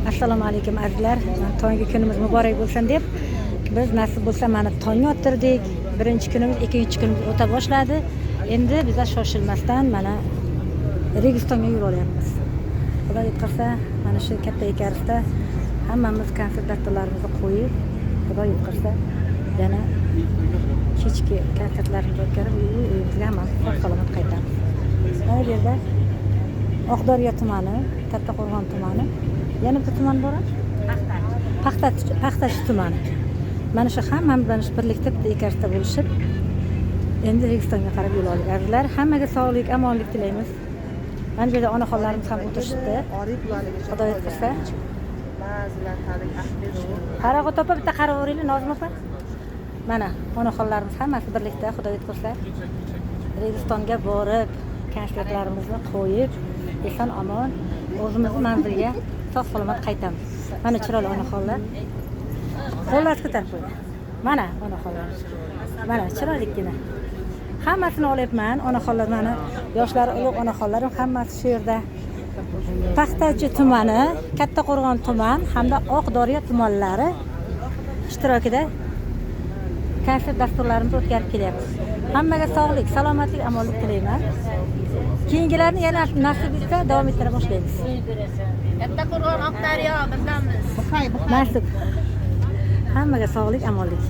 Assalomu alaykum, azizlar. Tonggi kunimiz muborak bo'lsin deb biz, nasib bo'lsa, mana tongni ottirdik. Birinchi kunimiz, ikkinchi kunimiz o'ta boshladi. Endi biza shoshilmasdan mana Registonga yo'l olyapmiz. Xudo yetqazsa, mana shu katta Ekarisda hammamiz konsert dasturlarimizni qo'yib, Xudo yetqazsa, yana kechki konsertlarimizni o'tkazib, uyimizga hammamiz sog' salomat qaytamiz. Mana bu yerda Oqdaryo tumani, Kattaqo'rg'on tumani, yana bitta tuman bor, Paxtachi tumani. Mana shu hammamiz mana shu birlikda bitta Ekarisda bo'lishib, endi Registonga qarab yo'l oldik. Azizlar, hammaga sog'lik, omonlik tilaymiz. Mana bu yerda onaxonlarimiz ham o'tirishibdi. Xudo yetqazsa. Qarag'ot opa, bitta qaraveringlar, Nozim opa. Mana onaxonlarimiz hammasi birlikda, Xudo yetqazsa, Registonga borib, konsertlarimizni qo'yib, eson omon o'zimizni manzilga sog' salomat qaytamiz. Mana chiroyli onaxonlar. Qo'llar ko'tarib qo'ydi. Mana onaxonlar. Mana chiroylikkina. Hammasini olyapman. Onaxonlar, mana yoshlari ulug' onaxonlarim hammasi shu yerda. Paxtachi tumani, Kattaqo'rg'on tuman hamda Oqdaryo tumanlari ishtirokida konsert dasturlarimizni o'tkazib kelyapmiz. Hammaga sog'lik, salomatlik, omonlik tilayman. Keyingilarni yana nasib etsa davom ettira boshlaymiz. Kattaqo'rg'on, Oqdaryo, bizdamiz. Nasib. Hammaga sog'lik, omonlik.